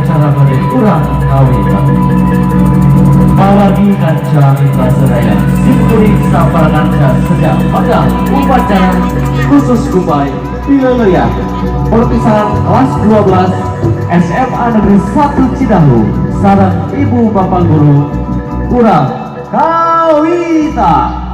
Upacara bade urang kawitan. Pawargi kanca mitra sadaya, simkuring sapara kanca sedang pada upacara khusus Gumay Pileleyan perpisahan kelas 12 SMA Negeri 1 Cidahu sareng ibu bapak guru urang kawitan.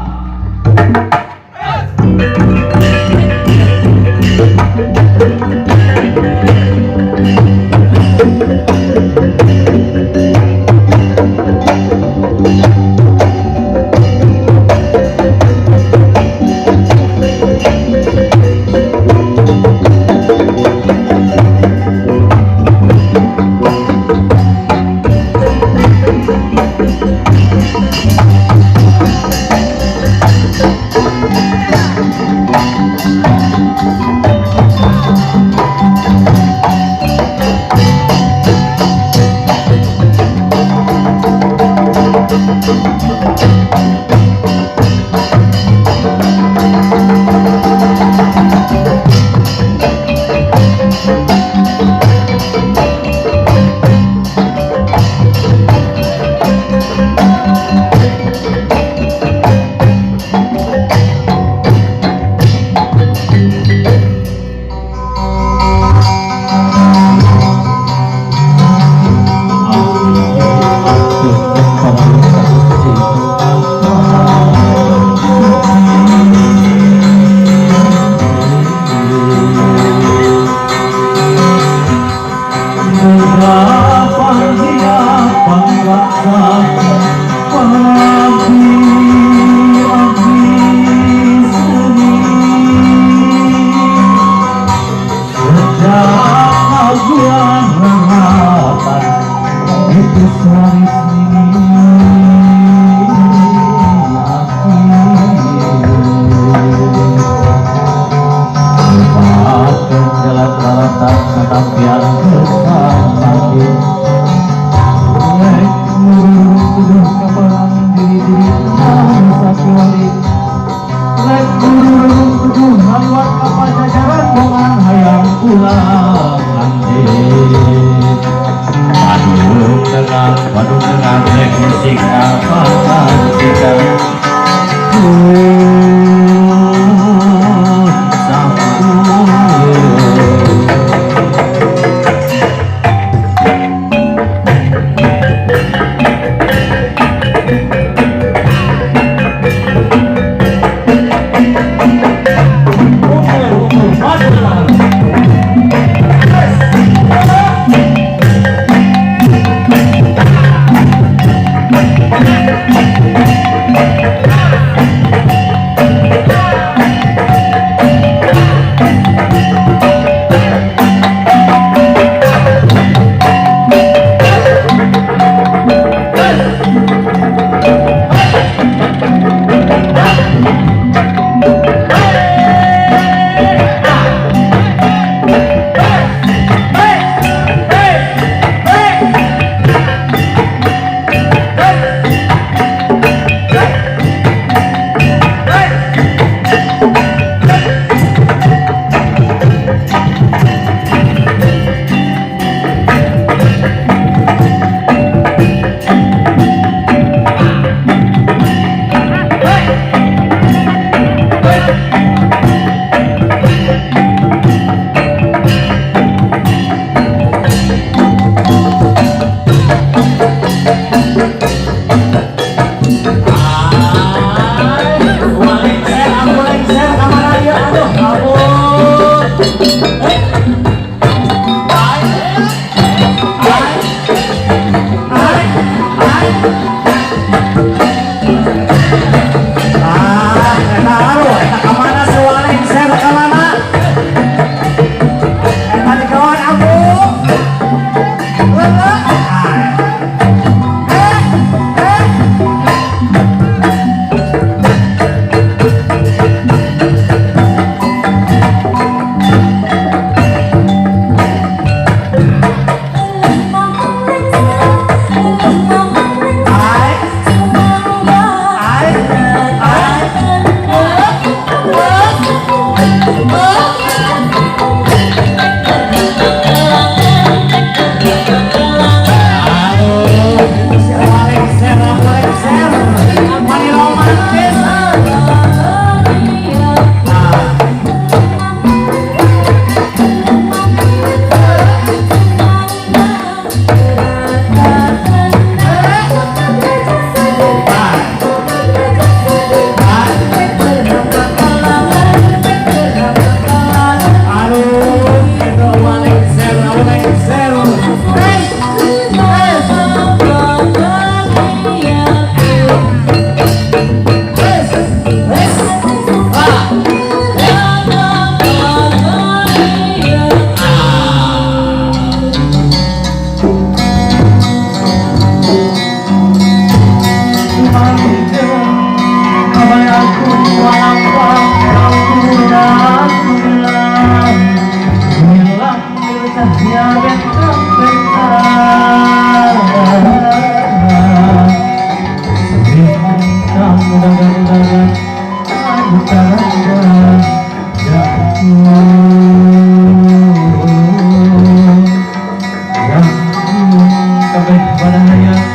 Kabeh pada hayang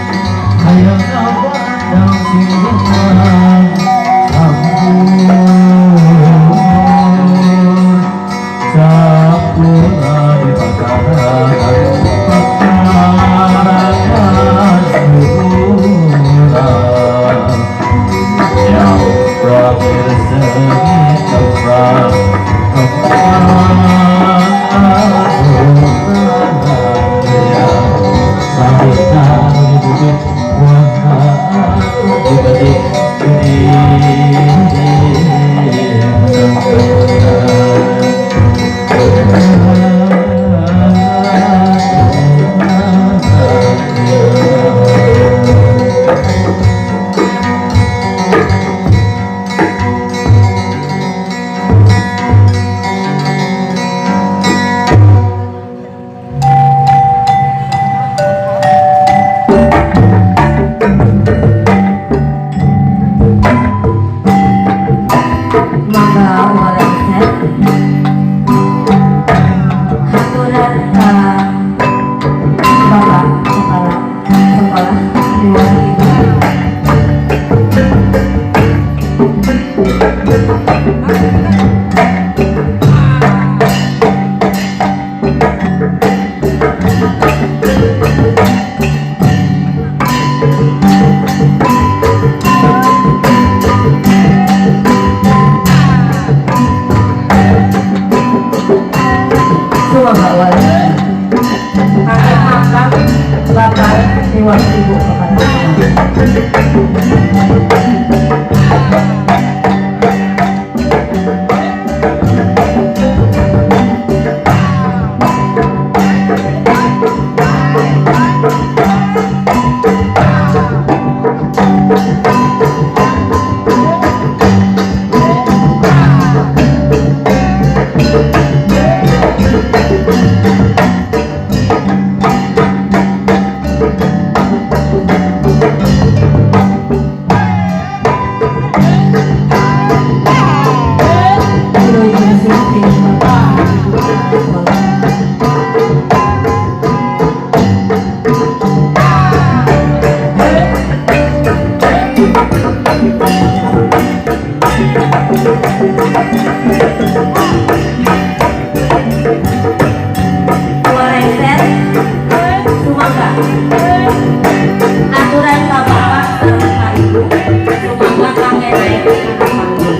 hayang ngabandang sing beunang campur campur di pasaran pasaran urang yang terakhir seni kembang kembang Mangga walengser haturan ka Bapak Kepala Sekolah diwakili Ibu. Sumangga walengser kakek mangga Bapak diwakili Ibu Kepala Sekolah. Wilujeng sumping Bapak Ibu Kepala Sekolah. Walengser sumangga aturan ka Bapak sareng ka Ibu, sumangga kangge naik kana panggung.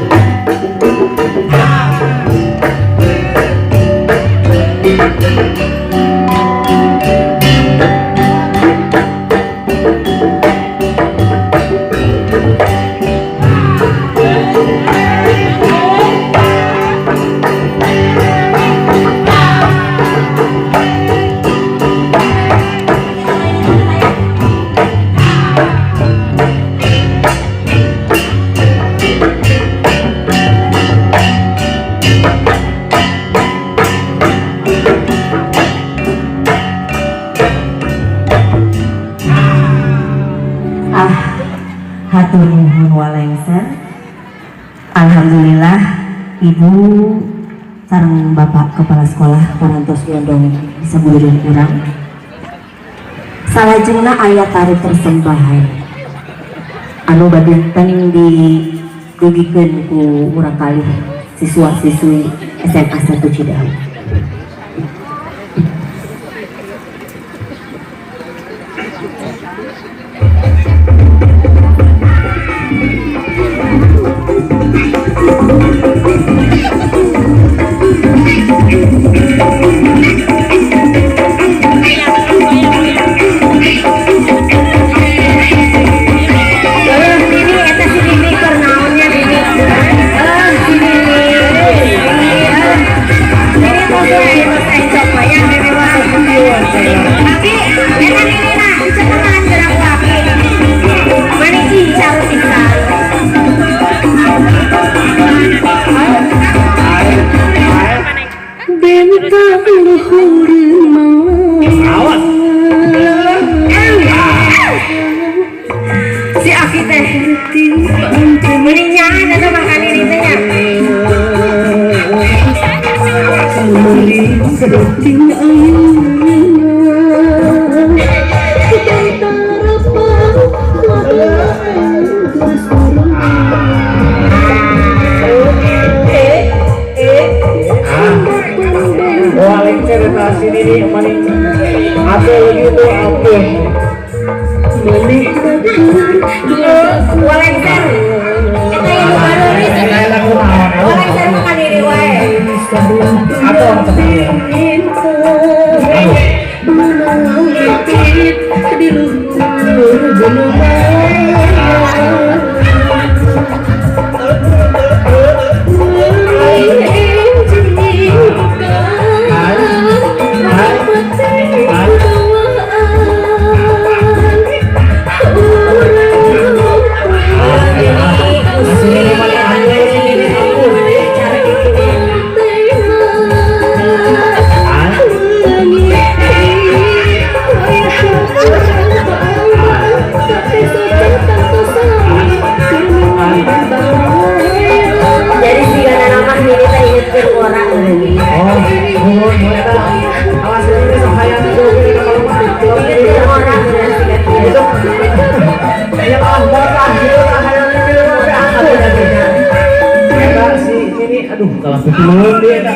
Ah, hatur nuhun walengser. Alhamdulillah Ibu sareng Bapak Kepala Sekolah parantos nyondong sabudeureun urang. Salajengna aya tari persembahan anu bade tening didugikeun ku murangkalih siswa-siswi SMA 1 Cidahu. Mimi, eta si Mimi keur naonnya Mimi? Si Mimi. Mimi tos we tos encok we nya Mimi mah. Tapi eta Mimi na diceketan geura ku aki. Mani cicar pisan. Cerita sini nih maning atuh gitu ampun. Walengser. Eta yang baru Eta lagu naon? Walengser mah kan ini wae. Atuh Jadi si nama ini teh ingetkeun orang. Oh, nuhun eta. Awas ini sok hayang joget ka rumah. Ingetkeun orang Itu. Ya ah, bapak ieu hayang joget teh atuh. Eta si ini aduh kalah pipileun dia eta.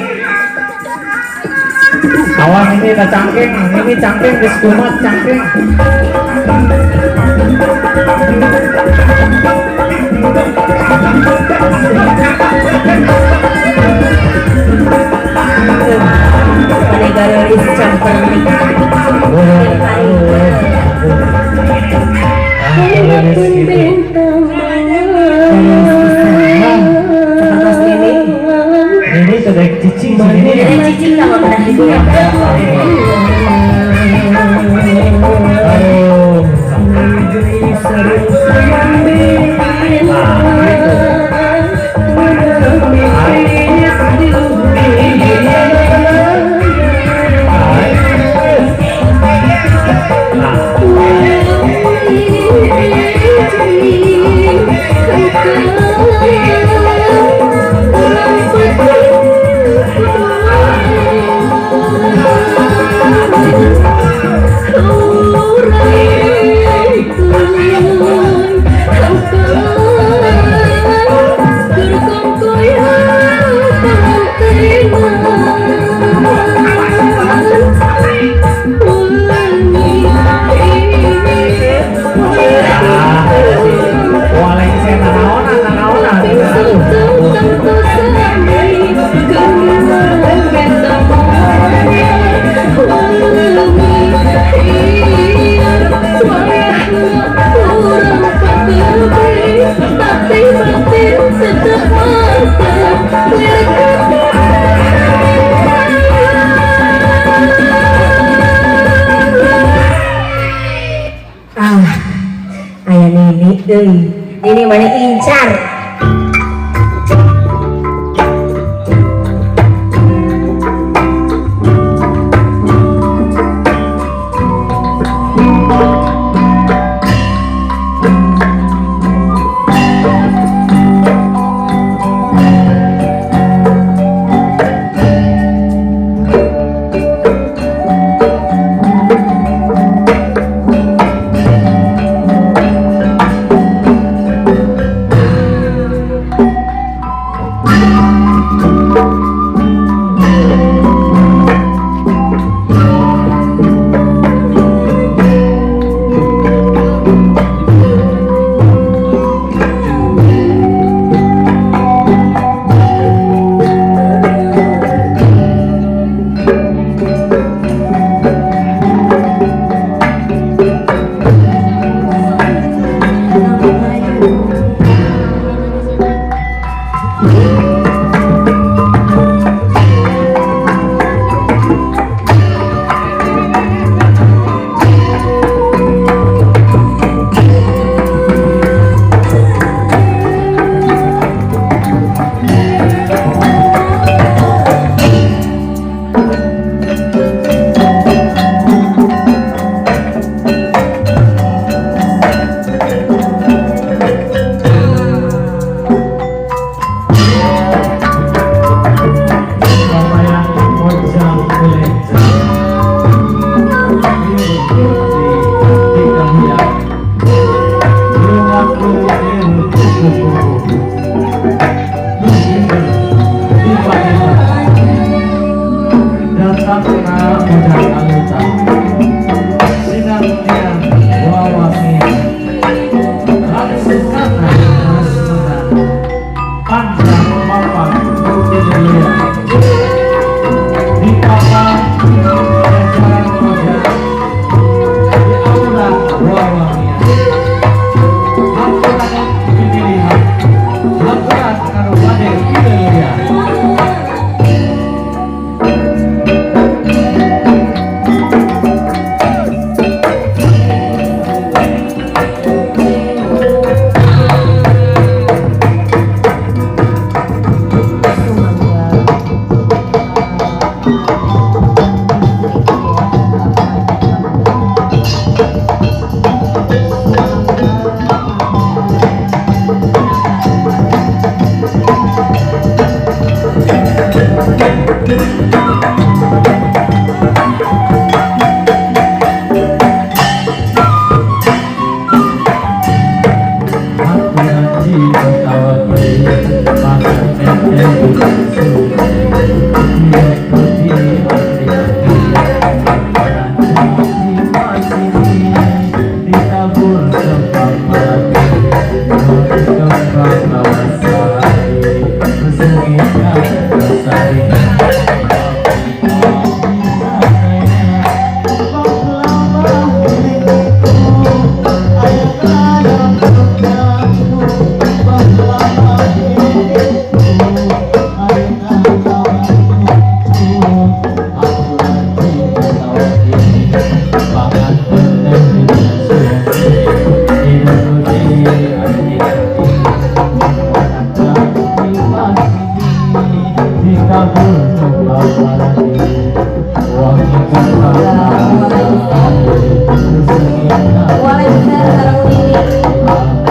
Awas ini eta cangkeng, ini cangkeng geus kumat cangkeng. Garis campernik. Ini sudah cicing sini. Jadi cicing sama bedah itu. Aduh. Nah, itu. Aya nini euy. Nini mana incar. Ka gunung apalagi wangi. Waalaikumsalam. Waalaikumsalam.